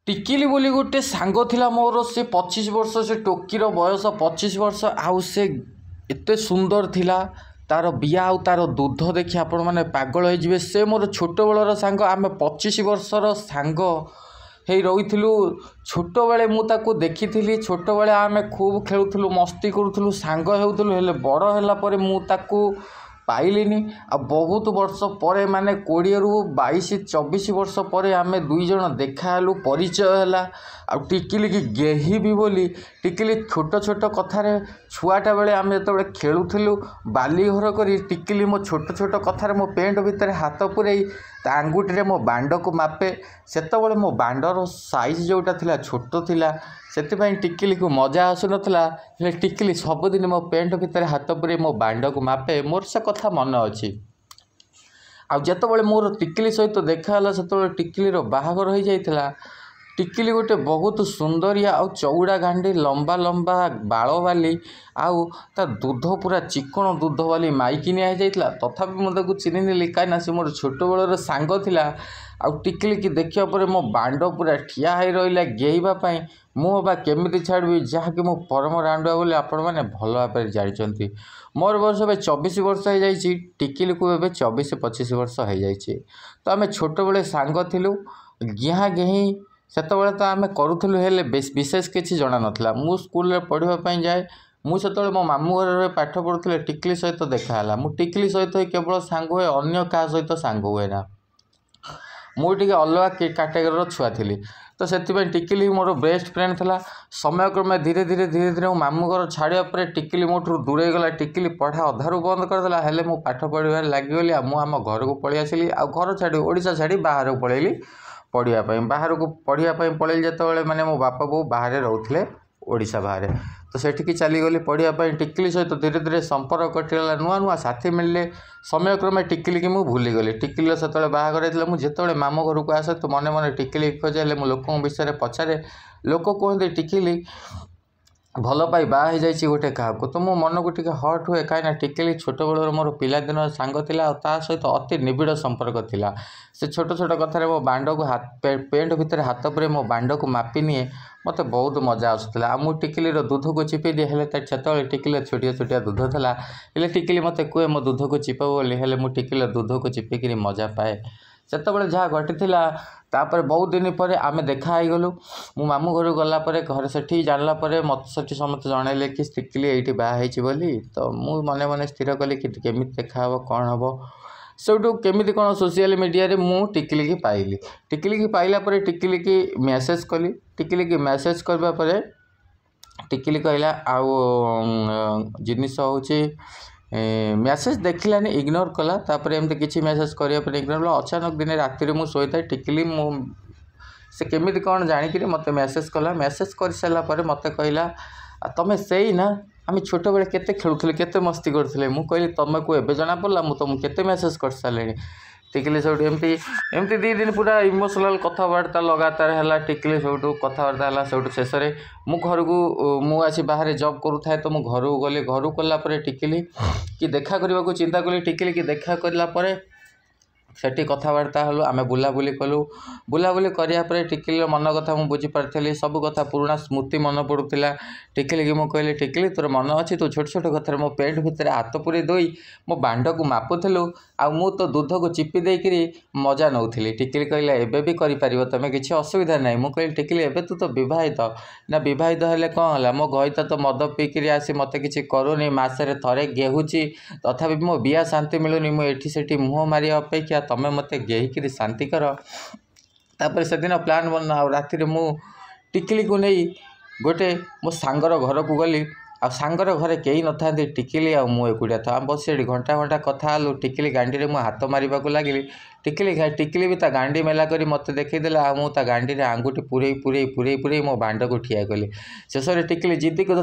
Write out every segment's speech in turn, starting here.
ଟିକିଲି ବୋଲି ଗୋଟେ ସାଙ୍ଗ ଥିଲା ମୋର। ସେ 25 ବର୍ଷ, ସେ ଟୋକିର ବୟସ 25 ବର୍ଷ ଆଉ ସେ ଏତେ ସୁନ୍ଦର ଥିଲା। ତା'ର ବିଆ ଆଉ ତା'ର ଦୁଧ ଦେଖି ଆପଣମାନେ ପାଗଳ ହେଇଯିବେ। ସେ ମୋର ଛୋଟବେଳର ସାଙ୍ଗ। ଆମେ 25 ବର୍ଷର ସାଙ୍ଗ ହେଇ ରହିଥିଲୁ। ଛୋଟବେଳେ ମୁଁ ତାକୁ ଦେଖିଥିଲି। ଛୋଟବେଳେ ଆମେ ଖୁବ୍ ଖେଳୁଥିଲୁ, ମସ୍ତି କରୁଥିଲୁ, ସାଙ୍ଗ ହେଉଥିଲୁ। ହେଲେ ବଡ଼ ହେଲା ପରେ ମୁଁ ତାକୁ ପାଇଲିନି। ଆଉ ବହୁତ ବର୍ଷ ପରେ, ମାନେ 20ରୁ 22 24 ବର୍ଷ ପରେ ଆମେ ଦୁଇ ଜଣ ଦେଖାହେଲୁ, ପରିଚୟ ହେଲା। ଆଉ ଟିକିଲିକି ଗେହିବି ବୋଲି, ଟିକିଲି ଛୋଟ ଛୋଟ କଥାରେ, ଛୁଆଟା ବେଳେ ଆମେ ଯେତେବେଳେ ଖେଳୁଥିଲୁ ବାଲି ଘର କରି, ଟିକିଲି ମୋ ଛୋଟ ଛୋଟ କଥାରେ ମୋ ପ୍ୟାଣ୍ଟ ଭିତରେ ହାତ ପୂରେଇ ତା ଆଙ୍ଗୁଠିରେ ମୋ ବାଣ୍ଡକୁ ମାପେ। ସେତେବେଳେ ମୋ ବାଣ୍ଡର ସାଇଜ୍ ଯେଉଁଟା ଥିଲା ଛୋଟ ଥିଲା, ସେଥିପାଇଁ ଟିକିଲିକୁ ମଜା ଆସୁନଥିଲା। ହେଲେ ଟିକିଲି ସବୁଦିନ ମୋ ପ୍ୟାଣ୍ଟ ଭିତରେ ହାତ ପୂରେଇ ମୋ ବାଣ୍ଡକୁ ମାପେ। ମୋର ସେ କଥା ମନେ ଅଛି। ଆଉ ଯେତେବେଳେ ମୋର ଟିକିଲି ସହିତ ଦେଖା ହେଲା, ସେତେବେଳେ ଟିକିଲିର ବାହାଘର ହେଇଯାଇଥିଲା। ଟିକିଲି ଗୋଟେ ବହୁତ ସୁନ୍ଦରିଆ ଆଉ ଚଉଡ଼ା ଗାଣ୍ଡି, ଲମ୍ବା ଲମ୍ବା ବାଳ ବାଲି, ଆଉ ତା ଦୁଧ ପୁରା ଚିକଣ ଦୁଧ ବାଲି ମାଇକିନିଆ ହେଇଯାଇଥିଲା। ତଥାପି ମୁଁ ତାକୁ ଚିହ୍ନିନେଲି, କାହିଁକିନା ସେ ମୋର ଛୋଟବେଳର ସାଙ୍ଗ ଥିଲା। ଆଉ ଟିକିଲିକି ଦେଖିବା ପରେ ମୋ ବାଣ୍ଡ ପୁରା ଠିଆ ହେଇ ରହିଲା ଗେହିବା ପାଇଁ। ମୁଁ ଅବା କେମିତି ଛାଡ଼ିବି, ଯାହାକି ମୁଁ ପରମ ରାଣ୍ଡୁଆ ବୋଲି ଆପଣମାନେ ଭଲ ଭାବରେ ଜାଣିଛନ୍ତି। ମୋର ବୟସ ଏବେ 24 ବର୍ଷ ହେଇଯାଇଛି, ଟିକିଲିକୁ ଏବେ 24 25 ବର୍ଷ ହେଇଯାଇଛି। ତ ଆମେ ଛୋଟବେଳେ ସାଙ୍ଗ ଥିଲୁ। ଗିହା ଗେହିଁ ସେତେବେଳେ ତ ଆମେ କରୁଥିଲୁ, ହେଲେ ବିଶେଷ କିଛି ଜଣା ନଥିଲା। ମୁଁ ସ୍କୁଲରେ ପଢ଼ିବା ପାଇଁ ଯାଏ। ମୁଁ ସେତେବେଳେ ମୋ ମାମୁଁ ଘରରେ ପାଠ ପଢ଼ୁଥିଲେ। ଟିକିଲି ସହିତ ଦେଖା ହେଲା। ମୁଁ ଟିକିଲି ସହିତ ହିଁ କେବଳ ସାଙ୍ଗ ହୁଏ, ଅନ୍ୟ କାହା ସହିତ ସାଙ୍ଗ ହୁଏ ନା। ମୁଁ ଟିକେ ଅଲଗା କାଟାଗୋରୀର ଛୁଆ ଥିଲି, ତ ସେଥିପାଇଁ ଟିକିଲି ମୋର ବେଷ୍ଟ ଫ୍ରେଣ୍ଡ ଥିଲା। ସମୟକ୍ରମେ ଧୀରେ ଧୀରେ ଧୀରେ ଧୀରେ ମୁଁ ମାମୁଁ ଘର ଛାଡ଼ିବା ପରେ ଟିକିଲି ମୋ ଠାରୁ ଦୂରେଇ ଗଲା। ଟିକିଲି ପଢ଼ା ଅଧାରୁ ବନ୍ଦ କରିଦେଲା। ହେଲେ ମୁଁ ପାଠ ପଢ଼ିବାରେ ଲାଗିଗଲି ଆଉ ମୁଁ ଆମ ଘରକୁ ପଳେଇ ଆସିଲି, ଆଉ ଘର ଛାଡ଼ି, ଓଡ଼ିଶା ଛାଡ଼ି ବାହାରକୁ ପଳେଇଲି ପଢ଼ିବା ପାଇଁ। ବାହାରକୁ ପଢ଼ିବା ପାଇଁ ପଳେଇଲି ଯେତେବେଳେ, ମାନେ ମୋ ବାପା ବୋଉ ବାହାରେ ରହୁଥିଲେ, ଓଡ଼ିଶା ବାହାରେ, ତ ସେଠିକି ଚାଲିଗଲି ପଢ଼ିବା ପାଇଁ। ଟିକିଲି ସହିତ ଧୀରେ ଧୀରେ ସମ୍ପର୍କ କଟିଗଲା। ନୂଆ ନୂଆ ସାଥୀ ମିଳିଲେ। ସମୟକ୍ରମେ ଟିକିଲିକି ମୁଁ ଭୁଲିଗଲି। ଟିକିଲିର ସେତେବେଳେ ବାହାଘର ହେଇଥିଲା। ମୁଁ ଯେତେବେଳେ ମାମୁଁ ଘରକୁ ଆସେ ତ ମନେ ମନେ ଟିକିଲି ଖୋଜେ। ହେଲେ ମୁଁ ଲୋକଙ୍କ ବିଷୟରେ ପଚାରେ, ଲୋକ କୁହନ୍ତି ଟିକିଲି ଭଲ ପାଇ ବାହା ହେଇଯାଇଛି ଗୋଟେ କାହାକୁ। ତ ମୋ ମନକୁ ଟିକେ ହର୍ଟ ହୁଏ, କାହିଁକିନା ଟିକିଲି ଛୋଟବେଳର ମୋର ପିଲାଦିନର ସାଙ୍ଗ ଥିଲା ଆଉ ତା ସହିତ ଅତି ନିବିଡ଼ ସମ୍ପର୍କ ଥିଲା। ସେ ଛୋଟ ଛୋଟ କଥାରେ ମୋ ବାଣ୍ଡକୁ ପେଣ୍ଟ ଭିତରେ ହାତ ପୂରେଇ ମୋ ବାଣ୍ଡକୁ ମାପି ନିଏ। ମୋତେ ବହୁତ ମଜା ଆସୁଥିଲା। ଆଉ ମୁଁ ଟିକିଲିର ଦୁଧକୁ ଚିପି ଦିଏ। ହେଲେ ସେତେବେଳେ ଟିକିଲିର ଛୋଟିଆ ଛୋଟିଆ ଦୁଧ ଥିଲା। ହେଲେ ଟିକିଲି ମୋତେ କୁହେ ମୋ ଦୁଧକୁ ଚିପ ବୋଲି। ହେଲେ ମୁଁ ଟିକିଲିର ଦୁଧକୁ ଚିପିକିରି ମଜା ପାଏ। ସେତେବେଳେ ଯାହା ଘଟିଥିଲା, ତାପରେ ବହୁତ ଦିନ ପରେ ଆମେ ଦେଖା ହେଇଗଲୁ। ମୁଁ ମାମୁଁ ଘରକୁ ଗଲା ପରେ ଘରେ ସେଠି ଜାଣିଲା ପରେ ମୋତେ ସେଠି ସମସ୍ତେ ଜଣାଇଲେ କି ଟିକିଲି ଏଇଠି ବାହା ହେଇଛି ବୋଲି। ତ ମୁଁ ମନେ ମନେ ସ୍ଥିର କଲି କି କେମିତି ଦେଖା ହେବ, କ'ଣ ହେବ। ସେଇଠୁ କେମିତି କ'ଣ ସୋସିଆଲ ମିଡ଼ିଆରେ ମୁଁ ଟିକିଲିକି ପାଇଲି। ଟିକିଲିକି ପାଇଲା ପରେ ଟିକିଲିକି ମେସେଜ୍ କଲି। ଟିକିଲିକି ମେସେଜ୍ କରିବା ପରେ ଟିକିଲି କହିଲା, ଆଉ ଜିନିଷ ହେଉଛି ମେସେଜ୍ ଦେଖିଲାନି, ଇଗ୍ନୋର କଲା। ତାପରେ ଏମିତି କିଛି ମେସେଜ୍ କରିବା ପରେ ଇଗ୍ନୋର କଲା। ଅଚାନକ ଦିନେ ରାତିରେ ମୁଁ ଶୋଇଥାଏ, ଟିକିଲି ମୁଁ ସେ କେମିତି କ'ଣ ଜାଣିକିରି ମୋତେ ମେସେଜ୍ କଲା। ମେସେଜ୍ କରିସାରିଲା ପରେ ମୋତେ କହିଲା, ତମେ ସେଇ ନା, ଆମେ ଛୋଟବେଳେ କେତେ ଖେଳୁଥିଲେ, କେତେ ମସ୍ତି କରୁଥିଲେ? ମୁଁ କହିଲି, ତମକୁ ଏବେ ଜଣାପଡ଼ିଲା? ମୁଁ ତୁମକୁ କେତେ ମେସେଜ୍ କରିସାରିଲିଣି। ଟିକିଲି ସେଇଠୁ ଏମିତି ଏମିତି 2 ଦିନ ପୁରା ଇମୋସନାଲ୍ କଥାବାର୍ତ୍ତା ଲଗାତାର ହେଲା। ଟିକିଲି ସେଇଠୁ କଥାବାର୍ତ୍ତା ହେଲା। ସେଇଠୁ ଶେଷରେ ମୁଁ ଘରକୁ, ମୁଁ ଆସି ବାହାରେ ଜବ୍ କରୁଥାଏ, ତ ମୁଁ ଘରକୁ ଗଲି। ଘରକୁ ଗଲା ପରେ ଟିକିଲି କି ଦେଖା କରିବାକୁ ଚିନ୍ତା କଲି। ଟିକିଲି କି ଦେଖା କରିଲା ପରେ ସେଠି କଥାବାର୍ତ୍ତା ହେଲୁ, ଆମେ ବୁଲାବୁଲି କଲୁ। ବୁଲାବୁଲି କରିବା ପରେ ଟିକିଲିର ମନ କଥା ମୁଁ ବୁଝିପାରିଥିଲି। ସବୁ କଥା, ପୁରୁଣା ସ୍ମୃତି ମନେ ପଡ଼ୁଥିଲା। ଟିକିଲିକି ମୁଁ କହିଲି, ଟିକିଲି, ତୋର ମନେ ଅଛି ତୁ ଛୋଟ ଛୋଟ କଥାରେ ମୋ ପେଣ୍ଟ ଭିତରେ ହାତ ପୂରେଇ ଦେଇ ମୋ ବାଣ୍ଡକୁ ମାପୁଥିଲୁ ଆଉ ମୁଁ ତୋ ଦୁଧକୁ ଚିପି ଦେଇକିରି ମଜା ନେଉଥିଲି? ଟିକିଲି କହିଲା, ଏବେ ବି କରିପାରିବ ତୁମେ, କିଛି ଅସୁବିଧା ନାହିଁ। ମୁଁ କହିଲି, ଟିକିଲି, ଏବେ ତୁ ତ ବିବାହିତ। ନା, ବିବାହିତ ହେଲେ କ'ଣ ହେଲା? ମୋ ଘଇତା ତ ମଦ ପିଇକିରି ଆସି ମୋତେ କିଛି କରୁନି, ମାସରେ ଥରେ ଗେହୁଛି, ତଥାପି ମୋ ବିଆ ଶାନ୍ତି ମିଳୁନି। ମୁଁ ଏଠି ସେଠି ମୁହଁ ମାରିବା ଅପେକ୍ଷା ତୁମେ ମୋତେ ଗେହିକିରି ଶାନ୍ତି କର। ତାପରେ ସେଦିନ ପ୍ଲାନ୍ ବନା ଆଉ ରାତିରେ ମୁଁ ଟିକିଲିକୁ ନେଇ ଗୋଟେ ମୋ ସାଙ୍ଗର ଘରକୁ ଗଲି। ଆଉ ସାଙ୍ଗର ଘରେ କେହି ନଥାନ୍ତି, ଟିକିଲି ଆଉ ମୁଁ ଏକୁଟିଆ ଥାଉ। ଆମେ ବସି ସେଠି ଘଣ୍ଟା ଘଣ୍ଟା କଥା ହେଲୁ। ଟିକିଲି ଗାଣ୍ଡିରେ ମୁଁ ହାତ ମାରିବାକୁ ଲାଗିଲି। ଟିକିଲି ବି ତା ଗାଣ୍ଡି ମେଲା କରି ମୋତେ ଦେଖେଇଦେଲା ଆଉ ମୁଁ ତା ଗାଣ୍ଡିରେ ଆଙ୍ଗୁଠି ପୂରେଇ ପୂରେଇ ପୂରେଇ ପୂରେଇ ମୋ ବାଣ୍ଡକୁ ଠିଆ କଲି। ଶେଷରେ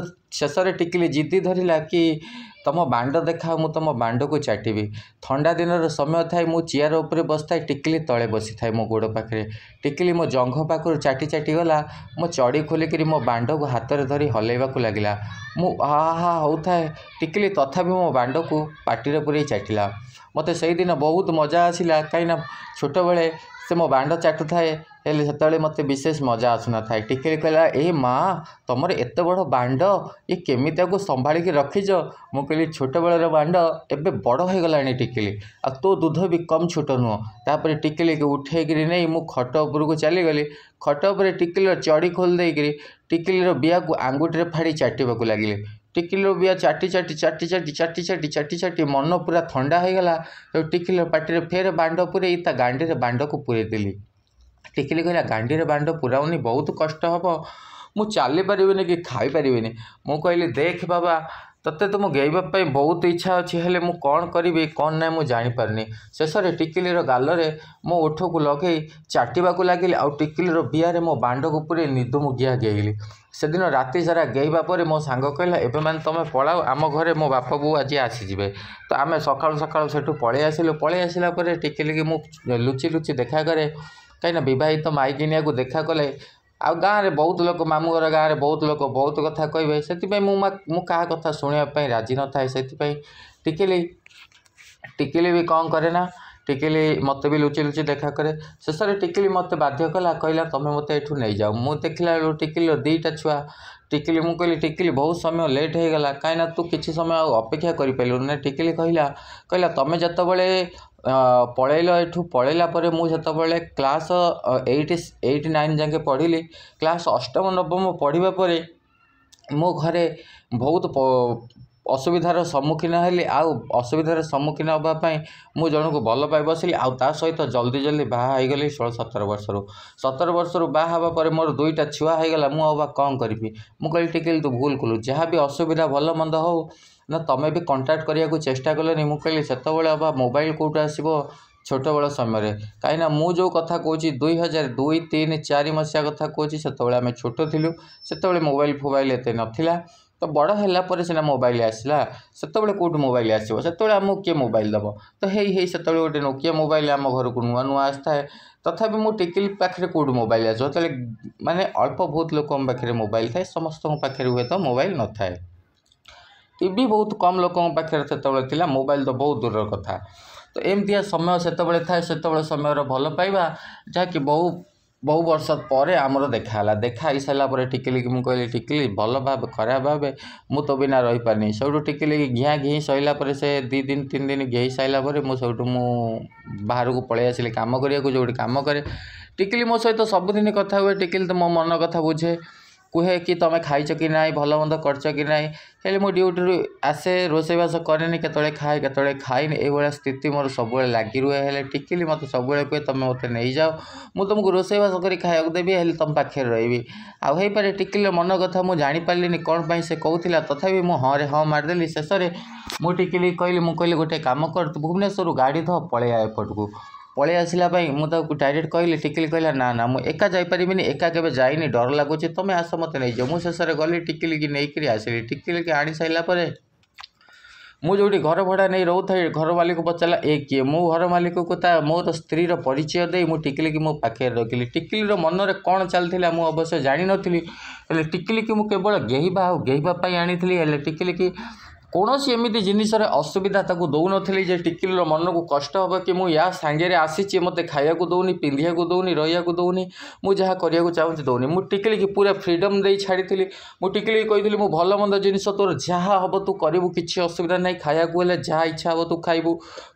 ଟିକିଲି ଜିଦ୍ଦି ଧରିଲା କି ତୁମ ବାଣ୍ଡ ଦେଖାଅ, ମୁଁ ତୁମ ବାଣ୍ଡକୁ ଚାଟିବି। ଥଣ୍ଡା ଦିନର ସମୟ ଥାଏ। ମୁଁ ଚେୟାର ଉପରେ ବସିଥାଏ, ଟିକିଲି ତଳେ ବସିଥାଏ ମୋ ଗୋଡ଼ ପାଖରେ। ଟିକିଲି ମୋ ଜଙ୍ଘ ପାଖରୁ ଚାଟି ଚାଟି ଗଲା, ମୋ ଚଡ଼ି ଖୋଲିକିରି ମୋ ବାଣ୍ଡକୁ ହାତରେ ଧରି ହଲେଇବାକୁ ଲାଗିଲା। ମୁଁ ହା ହା ହେଉଥାଏ। ଟିକିଲି ତଥାପି ମୋ ବାଣ୍ଡକୁ ପାଟିରେ ପୂରେଇ ଚାଟିଲା। ମୋତେ ସେଇଦିନ ବହୁତ ମଜା ଆସିଲା, କାହିଁକିନା ଛୋଟବେଳେ ସେ ମୋ ବାଣ୍ଡ ଚାଟୁଥାଏ, ହେଲେ ସେତେବେଳେ ମୋତେ ବିଶେଷ ମଜା ଆସୁନଥାଏ। ଟିକିଲି କହିଲା, ଏ ମା, ତୁମର ଏତେ ବଡ଼ ବାଣ୍ଡ, ଇଏ କେମିତି ଆକୁ ସମ୍ଭାଳିକି ରଖିଛ? ମୁଁ କହିଲି, ଛୋଟବେଳର ବାଣ୍ଡ ଏବେ ବଡ଼ ହେଇଗଲାଣି ଟିକିଲି, ଆଉ ତୋ ଦୁଧ ବି କମ୍ ଛୋଟ ନୁହଁ। ତାପରେ ଟିକିଲିକି ଉଠେଇକିରି ନେଇ ମୁଁ ଖଟ ଉପରକୁ ଚାଲିଗଲି। ଖଟ ଉପରେ ଟିକିଲିର ଚଡ଼ି ଖୋଲି ଦେଇକିରି ଟିକିଲିର ବିଆକୁ ଆଙ୍ଗୁଠିରେ ଫାଡ଼ି ଚାଟିବାକୁ ଲାଗିଲି। ଟିକିଲିର ବିଆ ଚାଟି ଚାଟି ଚାଟି ଚାଟି ଚାଟି ଚାଟି ଚାଟି ଚାଟି ମନ ପୁରା ଥଣ୍ଡା ହେଇଗଲା। ଟିକିଲିର ପାଟିରେ ଫେର ବାଣ୍ଡ ପୂରେଇ ତା ଗାଣ୍ଡିରେ ବାଣ୍ଡକୁ ପୂରେଇ ଦେଲି। ଟିକିଲି କହିଲା, ଗାଣ୍ଡିରେ ବାଣ୍ଡ ପୂରାଉନି, ବହୁତ କଷ୍ଟ ହେବ, ମୁଁ ଚାଲିପାରିବିନି କି ଖାଇପାରିବିନି। ମୁଁ କହିଲି, ଦେଖ ବାବା, ତୋତେ ତ ମୁଁ ଗେହିବା ପାଇଁ ବହୁତ ଇଚ୍ଛା ଅଛି, ହେଲେ ମୁଁ କ'ଣ କରିବି କ'ଣ ନାହିଁ ମୁଁ ଜାଣିପାରୁନି। ଶେଷରେ ଟିକିଲିର ଗାଲରେ ମୋ ଓଠକୁ ଲଗେଇ ଚାଟିବାକୁ ଲାଗିଲି, ଆଉ ଟିକିଲିର ବିଆରେ ମୋ ବାଣ୍ଡକୁ ପୂରେଇ ନିଦୁମୁଗିଆ ଗେହିଲି। ସେଦିନ ରାତି ସାରା ଗେହିବା ପରେ ମୋ ସାଙ୍ଗ କହିଲା, ଏବେ ମାନେ ତୁମେ ପଳାଅ ଆମ ଘରେ, ମୋ ବାପା ବୋଉ ଆଜି ଆସିଯିବେ। ତ ଆମେ ସକାଳୁ ସକାଳୁ ସେଠୁ ପଳେଇ ଆସିଲୁ। ପଳେଇ ଆସିଲା ପରେ ଟିକିଲିକି ମୁଁ ଲୁଚି ଲୁଚି ଦେଖା କରେ, କାହିଁକିନା ବିବାହିତ ମାଇକିନିଆକୁ ଦେଖା କଲେ ଆଉ ଗାଁରେ ବହୁତ ଲୋକ, ମାମୁଁ ଘର ଗାଁରେ ବହୁତ ଲୋକ ବହୁତ କଥା କହିବେ। ସେଥିପାଇଁ ମୁଁ କାହା କଥା ଶୁଣିବା ପାଇଁ ରାଜି ନଥାଏ। ସେଥିପାଇଁ ଟିକିଲି ବି କ'ଣ କରେ ନା, ଟିକିଲି ମୋତେ ବି ଲୁଚି ଲୁଚି ଦେଖା କରେ। ଶେଷରେ ଟିକିଲି ମୋତେ ବାଧ୍ୟ କଲା, କହିଲା ତୁମେ ମୋତେ ଏଠୁ ନେଇଯାଅ। ମୁଁ ଦେଖିଲା ବେଳକୁ ଟିକିଲିର 2ଟା ଛୁଆ। ଟିକିଲି, ମୁଁ କହିଲି, ଟିକିଲି, ବହୁତ ସମୟ ଲେଟ୍ ହେଇଗଲା, କାହିଁକିନା ତୁ କିଛି ସମୟ ଆଉ ଅପେକ୍ଷା କରିପାରିଲୁନି ନା? ଟିକିଲି କହିଲା, ତୁମେ ଯେତେବେଳେ ପଳେଇଲ ଏଠୁ, ପଳେଇଲା ପରେ ମୁଁ ସେତେବେଳେ କ୍ଲାସ୍ 8, 8 9 ଯାଏଁ ପଢ଼ିଲି। କ୍ଲାସ୍ ଅଷ୍ଟମ ନବମ ପଢ଼ିବା ପରେ ମୋ ଘରେ ବହୁତ ଅସୁବିଧାର ସମ୍ମୁଖୀନ ହେଲି, ଆଉ ଅସୁବିଧାର ସମ୍ମୁଖୀନ ହେବା ପାଇଁ ମୁଁ ଜଣକୁ ଭଲ ପାଇ ବସିଲି, ଆଉ ତା ସହିତ ଜଲ୍ଦି ଜଲ୍ଦି ବାହା ହେଇଗଲି 16 17 ବର୍ଷରୁ। 17 ବର୍ଷରୁ ବାହା ହେବା ପରେ ମୋର 2ଟା ଛୁଆ ହେଇଗଲା। ମୁଁ ଆଉ ବା କ'ଣ କରିବି? ମୁଁ କହିଲି, ଟିକିଲି, ତୁ ଭୁଲ କଲୁ, ଯାହା ବି ଅସୁବିଧା ଭଲ ମନ୍ଦ ହେଉ ନା, ତୁମେ ବି କଣ୍ଟାକ୍ଟ କରିବାକୁ ଚେଷ୍ଟା କଲନି। ମୁଁ କହିଲି, ସେତେବେଳେ ଅବା ମୋବାଇଲ କେଉଁଠୁ ଆସିବ ଛୋଟବେଳ ସମୟରେ? କାହିଁକିନା ମୁଁ ଯେଉଁ କଥା କହୁଛି 2002, 3, 4 ମସିହା କଥା କହୁଛି। ସେତେବେଳେ ଆମେ ଛୋଟ ଥିଲୁ, ସେତେବେଳେ ମୋବାଇଲ ଫୋବାଇଲ ଏତେ ନଥିଲା। ତ ବଡ଼ ହେଲା ପରେ ସିନା ମୋବାଇଲ ଆସିଲା, ସେତେବେଳେ କେଉଁଠୁ ମୋବାଇଲ ଆସିବ? ସେତେବେଳେ ଆମକୁ କିଏ ମୋବାଇଲ ଦେବ? ତ ହେଇ ହେଇ ସେତେବେଳେ ଗୋଟେ ନୋକିଆ ମୋବାଇଲ ଆମ ଘରକୁ ନୂଆ ନୂଆ ଆସିଥାଏ। ତଥାପି ମୁଁ ଟିକିଲି ପାଖରେ କେଉଁଠୁ ମୋବାଇଲ ଆସିବ? ସେତେବେଳେ ମାନେ ଅଳ୍ପ ବହୁତ ଲୋକଙ୍କ ପାଖରେ ମୋବାଇଲ ଥାଏ, ସମସ୍ତଙ୍କ ପାଖରେ ହୁଏତ ମୋବାଇଲ ନଥାଏ। ଟିଭି ବହୁତ କମ୍ ଲୋକଙ୍କ ପାଖରେ ସେତେବେଳେ ଥିଲା, ମୋବାଇଲ ତ ବହୁତ ଦୂରର କଥା। ତ ଏମିତିଆ ସମୟ ସେତେବେଳେ ଥାଏ। ସେତେବେଳେ ସମୟର ଭଲ ପାଇବା ଯାହାକି ବହୁ ବହୁ ବର୍ଷ ପରେ ଆମର ଦେଖା ହେଲା। ଦେଖା ହେଇସାରିଲା ପରେ ଟିକିଲିକି ମୁଁ କହିଲି, ଟିକିଲି, ଭଲ ଭାବେ ଖରାପ ଭାବେ, ମୁଁ ତୋ ବିନା ରହିପାରୁନି। ସେଇଠୁ ଟିକିଲି ଘିଆଁ ଘିଇଁ ସରିଲା ପରେ, ସେ 2 ଦିନ 3 ଦିନ ଗେହି ସାରିଲା ପରେ ମୁଁ ସେଇଠୁ ମୁଁ ବାହାରକୁ ପଳେଇ ଆସିଲି କାମ କରିବାକୁ, ଯେଉଁଠି କାମ କରେ। ଟିକିଲି ମୋ ସହିତ ସବୁଦିନ କଥା ହୁଏ। ଟିକିଲି ତ ମୋ ମନ କଥା ବୁଝେ, କୁହେ କି ତୁମେ ଖାଇଛ କି ନାହିଁ, ଭଲ ମନ୍ଦ କରିଛ କି ନାହିଁ। ହେଲେ ମୁଁ ଡ୍ୟୁଟିରୁ ଆସେ, ରୋଷେଇବାସ କରେନି, କେତେବେଳେ ଖାଏ କେତେବେଳେ ଖାଏନି, ଏଇଭଳିଆ ସ୍ଥିତି ମୋର ସବୁବେଳେ ଲାଗି ରୁହେ। ହେଲେ ଟିକିଲି ମୋତେ ସବୁବେଳେ କୁହେ, ତୁମେ ମୋତେ ନେଇଯାଅ, ମୁଁ ତୁମକୁ ରୋଷେଇବାସ କରି ଖାଇବାକୁ ଦେବି, ହେଲେ ତୁମ ପାଖରେ ରହିବି। ଆଉ ହେଇପାରେ ଟିକିଲିର ମନ କଥା ମୁଁ ଜାଣିପାରିଲିନି କ'ଣ ପାଇଁ ସେ କହୁଥିଲା, ତଥାପି ମୁଁ ହଁରେ ହଁ ମାରିଦେଲି। ଶେଷରେ ମୁଁ ଟିକିଲି କହିଲି, ମୁଁ କହିଲି, ଗୋଟେ କାମ କର, ତୁ ଭୁବନେଶ୍ୱରରୁ ଗାଡ଼ି ଧ, ପଳେଇ ଆ ଏପଟକୁ। ପଳେଇ ଆସିଲା ପାଇଁ ମୁଁ ତାକୁ ଡାଇରେକ୍ଟ କହିଲି। ଟିକିଲି କହିଲା, ନା ନା, ମୁଁ ଏକା ଯାଇପାରିବିନି, ଏକା କେବେ ଯାଇନି, ଡର ଲାଗୁଛି, ତୁମେ ଆସ ମୋତେ ନେଇଯିବ। ମୁଁ ଶେଷରେ ଗଲି, ଟିକିଲିକି ନେଇକରି ଆସିଲି। ଟିକିଲିକି ଆଣି ସାରିଲା ପରେ ମୁଁ ଯେଉଁଠି ଘର ଭଡ଼ା ନେଇ ରହୁଥାଏ, ଘର ମାଲିକ ପଚାରିଲା, ଏ କିଏ? ମୁଁ ଘର ମାଲିକକୁ ତା ମୋର ସ୍ତ୍ରୀର ପରିଚୟ ଦେଇ ମୁଁ ଟିକିଲିକି ମୋ ପାଖରେ ରଖିଲି। ଟିକିଲିର ମନରେ କ'ଣ ଚାଲିଥିଲା ମୁଁ ଅବଶ୍ୟ ଜାଣିନଥିଲି, ହେଲେ ଟିକିଲିକି ମୁଁ କେବଳ ଗେହିବା ଆଉ ଗେହିବା ପାଇଁ ଆଣିଥିଲି। ହେଲେ ଟିକିଲିକି କୌଣସି ଏମିତି ଜିନିଷରେ ଅସୁବିଧା ତାକୁ ଦେଉନଥିଲି ଯେ ଟିକିଲିର ମନକୁ କଷ୍ଟ ହେବ କି ମୁଁ ୟା ସାଙ୍ଗରେ ଆସିଛି, ମୋତେ ଖାଇବାକୁ ଦେଉନି, ପିନ୍ଧିବାକୁ ଦେଉନି, ରହିବାକୁ ଦେଉନି, ମୁଁ ଯାହା କରିବାକୁ ଚାହୁଁଛି ଦେଉନି। ମୁଁ ଟିକିଲିକି ପୁରା ଫ୍ରିଡ଼ମ୍ ଦେଇ ଛାଡ଼ିଥିଲି। ମୁଁ ଟିକିଲିକି କହିଥିଲି, ମୁଁ ଭଲ ମନ୍ଦ ଜିନିଷ ତୋର ଯାହା ହେବ ତୁ କରିବୁ, କିଛି ଅସୁବିଧା ନାହିଁ। ଖାଇବାକୁ ହେଲେ ଯାହା ଇଚ୍ଛା ହେବ ତୁ ଖାଇବୁ।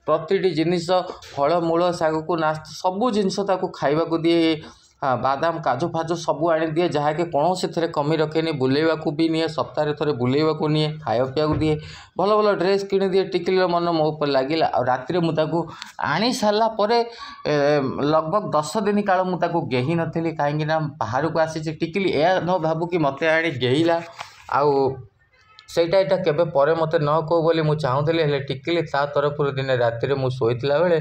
ପ୍ରତିଟି ଜିନିଷ, ଫଳମୂଳ ଶାଗକୁ ନାସ୍ତା ସବୁ ଜିନିଷ ତାକୁ ଖାଇବାକୁ ଦିଏ। ବାଦାମ କାଜୁ ଫାଜୁ ସବୁ ଆଣିଦିଏ, ଯାହାକି କୌଣସିଥିରେ କମି ରଖେନି। ବୁଲେଇବାକୁ ବି ନିଏ, ସପ୍ତାହରେ ଥରେ ବୁଲେଇବାକୁ ନିଏ, ଖାଇବା ପିଇବାକୁ ଦିଏ, ଭଲ ଭଲ ଡ୍ରେସ୍ କିଣିଦିଏ। ଟିକିଲିର ମନ ମୋ ଉପରେ ଲାଗିଲା। ଆଉ ରାତିରେ ମୁଁ ତାକୁ ଆଣି ସାରିଲା ପରେ ଲଗଭଗ 10 ଦିନ କାଳ ମୁଁ ତାକୁ ଗେହି ନଥିଲି, କାହିଁକିନା ବାହାରକୁ ଆସିଛି, ଟିକିଲି ଏହା ନ ଭାବୁ କି ମୋତେ ଆଣି ଗେହିଲା, ଆଉ ସେଇଟା ଏଇଟା କେବେ ପରେ ମୋତେ ନ କହୁ ବୋଲି ମୁଁ ଚାହୁଁଥିଲି। ହେଲେ ଟିକିଲି ତା ତରଫରୁ ଦିନେ ରାତିରେ ମୁଁ ଶୋଇଥିଲା ବେଳେ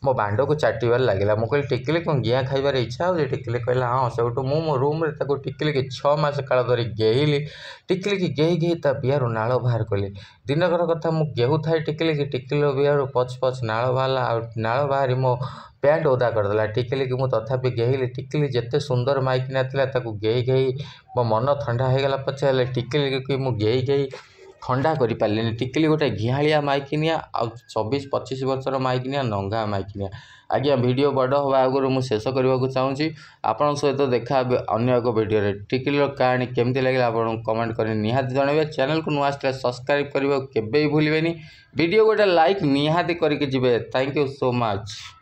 ମୋ ବାଣ୍ଡକୁ ଚାଟିବାରେ ଲାଗିଲା। ମୁଁ କହିଲି, ଟିକିଲି, କ'ଣ ଗିହା ଖାଇବାର ଇଚ୍ଛା ହେଉଛି? ଟିକିଲି କହିଲା, ହଁ। ସେଇଠୁ ମୁଁ ମୋ ରୁମ୍ରେ ତାକୁ ଟିକିଲିକି 6 ମାସ କାଳ ଧରି ଗେହିଲି। ଟିକିଲିକି ଗେହି ଗେହି ତା ବିଆରୁ ନାଳ ବାହାର କଲି। ଦିନକର କଥା, ମୁଁ ଗେହୁଥାଏ ଟିକିଲିକି, ଟିକିଲିର ବିଆରୁ ପଚ ପଚ ନାଳ ବାହାରିଲା, ଆଉ ନାଳ ବାହାରି ମୋ ପ୍ୟାଣ୍ଟ ଓଦା କରିଦେଲା। ଟିକିଲିକି ମୁଁ ତଥାପି ଗେହିଲି। ଟିକିଲି ଯେତେ ସୁନ୍ଦର ମାଇକିନା ଥିଲା, ତାକୁ ଗେହି ଗେହି ମୋ ମନ ଥଣ୍ଡା ହେଇଗଲା ପଛେ, ହେଲେ ଟିକିଲିକି ମୁଁ ଗେହି ଗେହି ଥଣ୍ଡା କରିପାରିଲେନି। ଟିକିଲି ଗୋଟେ ଘିହାଳିଆ ମାଇକିନିଆ, ଆଉ 24-25 ବର୍ଷର ମାଇକିନିଆ, ନଙ୍ଗା ମାଇକିନିଆ। ଆଜ୍ଞା, ଭିଡ଼ିଓ ବଡ଼ ହେବା ଆଗରୁ ମୁଁ ଶେଷ କରିବାକୁ ଚାହୁଁଛି। ଆପଣଙ୍କ ସହିତ ଦେଖା ହେବେ ଅନ୍ୟ ଏକ ଭିଡ଼ିଓରେ। ଟିକିଲିର କାହାଣୀ କେମିତି ଲାଗିଲା ଆପଣଙ୍କୁ କମେଣ୍ଟ କରି ନିହାତି ଜଣାଇବେ। ଚ୍ୟାନେଲକୁ ନୂଆ ଆସିଲେ ସବସ୍କ୍ରାଇବ୍ କରିବାକୁ କେବେ ବି ଭୁଲିବେନି। ଭିଡ଼ିଓ ଗୋଟେ ଲାଇକ୍ ନିହାତି କରିକି ଯିବେ। Thank you so much.